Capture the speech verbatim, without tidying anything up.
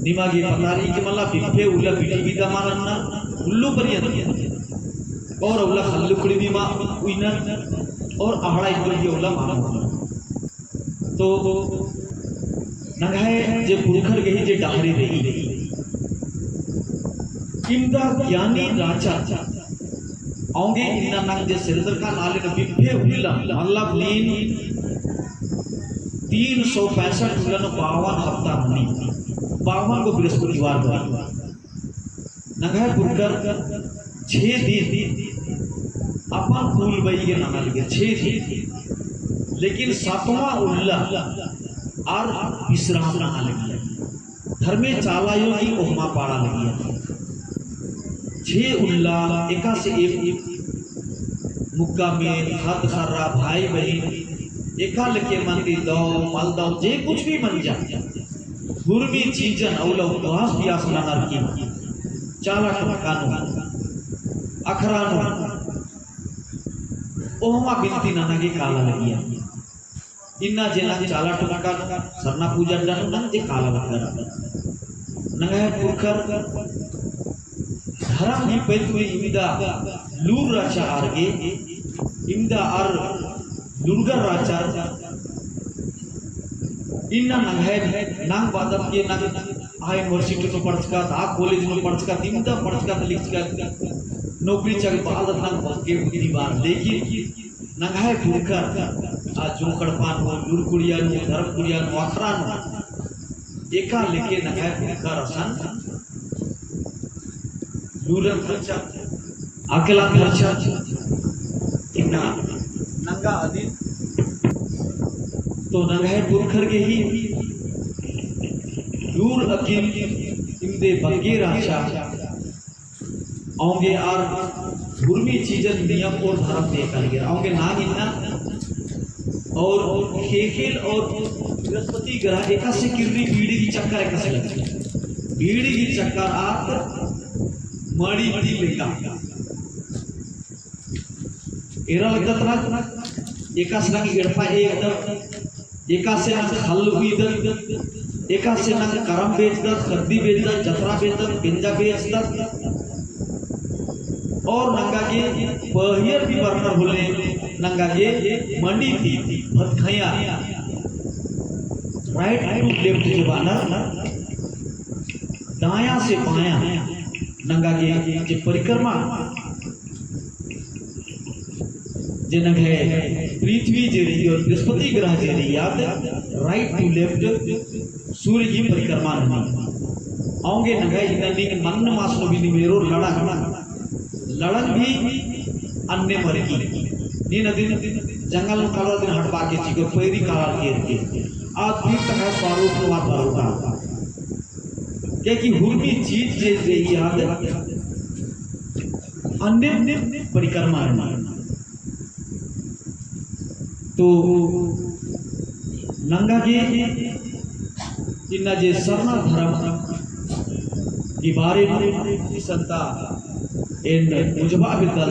निमा गे पता रई कि मला बिफे उल्ला बिठी बिदा मा नन्ना, उल्लू परियन। और उल्ला खल्लू कुड़ी भी मा उइनन, और अहड़ा इद्दो भी उल्ला मा उइनन। तो नंग्है जे पुरखर गही जे डहरे रई, इमदा ज्ञानी राचा, औंगे इन्ना नंग जे सिरदरका नाले न बिफे उल्ला, मतलब नीन तीन सौ पैंसठ उल्ला न बावन हफ्ता मनी, बावन गो बृहस्पतिवार बनी। नंग्है पुरखर छे दिन अपन कुल बई गे नना लगिया, छे दिन। लेकिन सातवां उल्ला आर विश्राम नना लगिया। धर्मे चाला अयो की ओहमा पाड़ा लगिया। छे उल्ला एकासे एक मुक्का में खद्द खर्रा भाई बहिन एका लेके मंदी दव, मल दव, जे कुछ भी मंजा। हुरमी चीजन अउला उपवास पियास ननर की चाला टोंका नू, अखरा नू, ओहमा बिनती नना गे काला लगिया। इन्ना जे नंग चाला टोंका नू, सरना पूजा अड्डा नू नंग जे काला लग्गा। नंग्है पुरखर धरम ही पैतुरी इमदा लूर राचा आर गे, इमदा आर लूरगर राचा। इन्ना नंग्है नंग बादत के नंग आ university नू पढ़चकत, आ college नू पढ़चकत, इमदा पढ़चकत लिखचकत, नौकरी चाकरी बादत नंग बग्गे बुद्धि बार। लेकिन नंग्है पुरखर आ जोंकड़पा नू, लूर कुड़िया नू, धर्म कुड़िया नू, अखरा नू, एका लेके नंग्है पुरखर असन लूरन खर्चा, अकेला खर्चा, इन्ना नंगा अदिन। तो नंग्है पुरखर गही लूर अकिल इमदे बग्गे राचा। औंगे आर हुरमी चीजन नियम और धरम ते कल गया। औंगे नाम इन्ना और खेखेल और बृहस्पति ग्रह एकासे किर्री बीड़ी की चक्कर एकासे लगी। बीड़ी की चक्कर आत मड़ी ती लेका। एरा लगदत ना, एकासे नंग एड़पा एकदम एकासे नंग खल्ल उइदत, एकासे नंग करम बेचदत, खद्दी बेचदत, जतरा बेचदत, बेंजा बेचदत। और नंगा गे पहियर भी बरनर होले, नंगा गे मंडी ती भतखैया, right to left जे बअनर, दायां से बायां, नंगा गे जे परिक्रमा जे नंग्है पृथ्वी जे रई और बृहस्पति ग्रह जे रई आद right to left सूर्य की परिक्रमा ननी। औंगे नंग्है इन्ना नीन मन्न मास नू भी निमेरो लड़ंग, लड़ंग भी अन्ने मरकी। नीन अदिन जंगल नू काला दिन हटबा के चिको पैरी काला के के। आद फिर तक है स्वरूप नू आद बरोटा। क्योंकि हुरमी चीज जे रई आद अन्ने परिक्रमा ननी। तो नंगा गे इन्ना जे सरना धरम के बारे में संता एन मुझबा बिताल